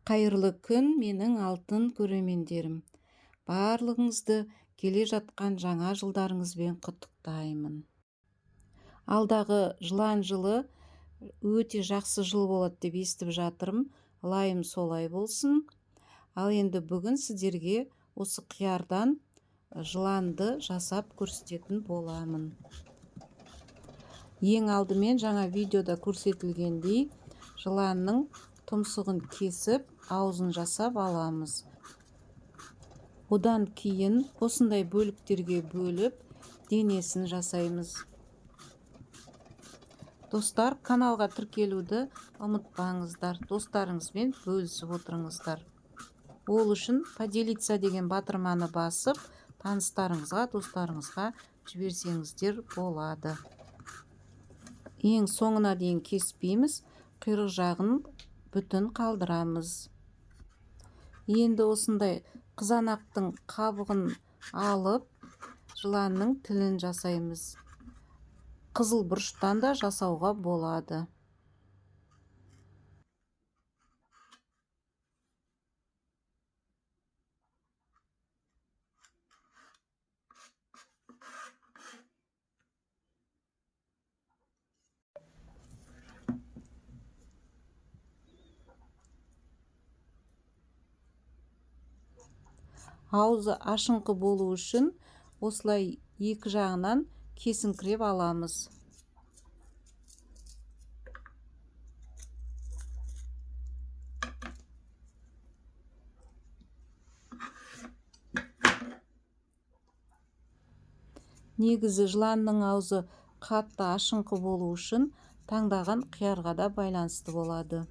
Қайырлы күн, менің алтын көрермендерім. Барлығыңызды келе жатқан жаңа жылдарыңызбен құттықтаймын. Алдағы жылан жылы өте жақсы жыл болады деп естіп жатырмын. Лайым солай болсын. Ал енді бүгін сіздерге осы қиярдан жыланды жасап көрсететін боламын. Ең алдымен жаңа видеода көрсетілгендей жыланның тұмсығын кесіп, аузын жасап аламыз. Одан кейін осындай бөліктерге бөліп, денесін жасаймыз. Достар, каналға тіркелуді ұмытпаңыздар, достарыңызбен бөлісіп отырыңыздар. Ол үшін поделиться деген батырманы басып, таныстарыңызға, достарыңызға жіберсеңіздер болады. Ең соңына дейін кеспейміз, құйрық жағын бүтін қалдырамыз. Енді осындай қызанақтың қабығын алып, жыланның тілін жасаймыз. Қызыл бұрыштан да жасауға болады. Аузы ашыңқы болу үшін осылай екі жағынан кесіңкіреп аламыз. Негізі жыланның аузы қатты ашыңқы болу үшін таңдаған қиярға да байланысты болады.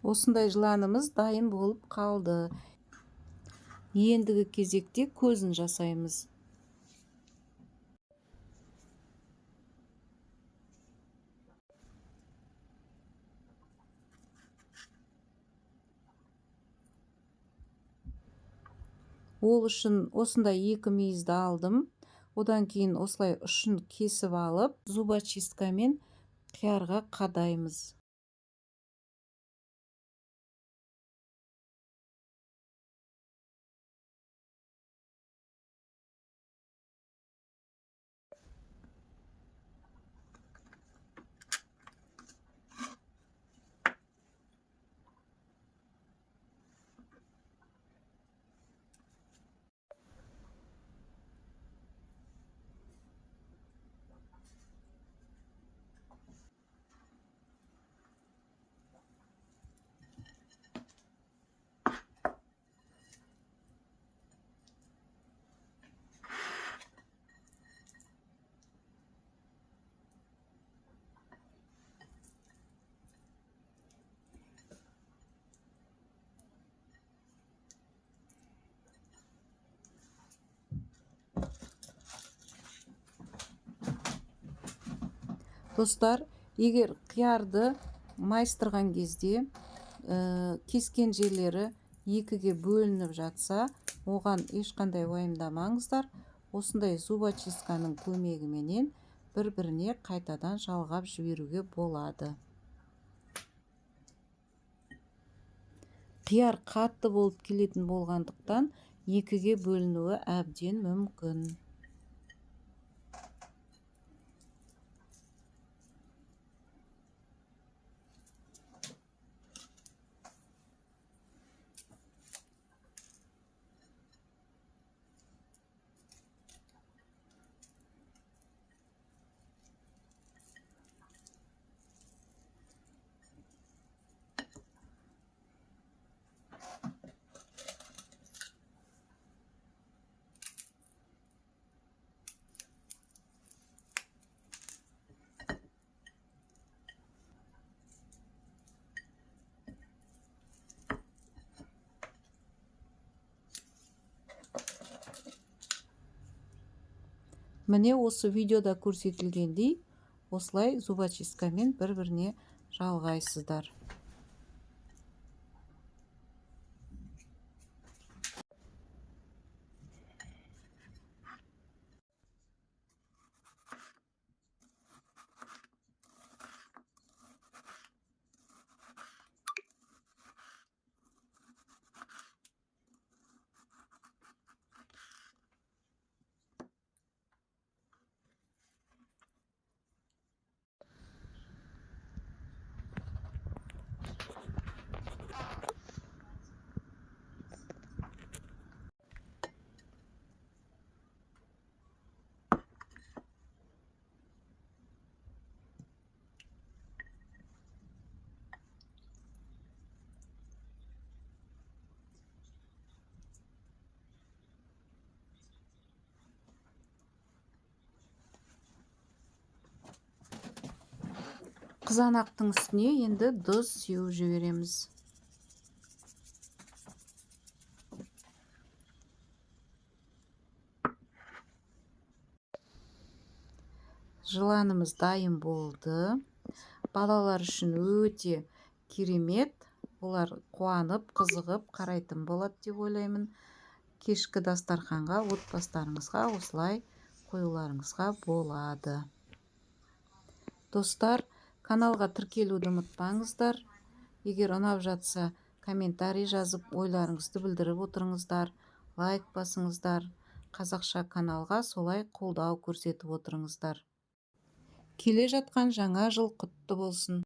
Осындай жыланымыз дайын болып қалды. Ендігі кезекте көзін жасаймыз. Ол үшін осындай екі мүйізді алдым. Одан кейін осылай ұшын кесіп алып, зубочисткамен қиярға қадаймыз. Достар, егер қиярды майыстырған кезде кескен жерлері екіге бөлініп жатса, оған ешқандай уайымдамаңыздар. Осындай зубочистканың көмегіменен бір-біріне қайтадан жалғап жіберуге болады. Қияр қатты болып келетін болғандықтан екіге бөлінуі әбден мүмкін. Міне, осы видеода көрсетілгендей, осылай зубочисткамен бір-біріне жалғайсыздар. Қызанақтың үстіне енді тұз сеуіп жібереміз. Жыланымыз дайын болды. Балалар үшін өте керемет. Олар қуанып, қызығып қарайтын болады деп ойлаймын. Кешкі дастарханға, отбасыларыңызға осылай қоюларыңызға болады. Достар, каналға тіркелуді ұмытпаңыздар. Егер ұнап жатса, комментарий жазып, ойларыңызды білдіріп отырыңыздар, лайк басыңыздар. Қазақша каналға солай қолдау көрсетіп отырыңыздар. Келе жатқан жаңа жыл құтты болсын.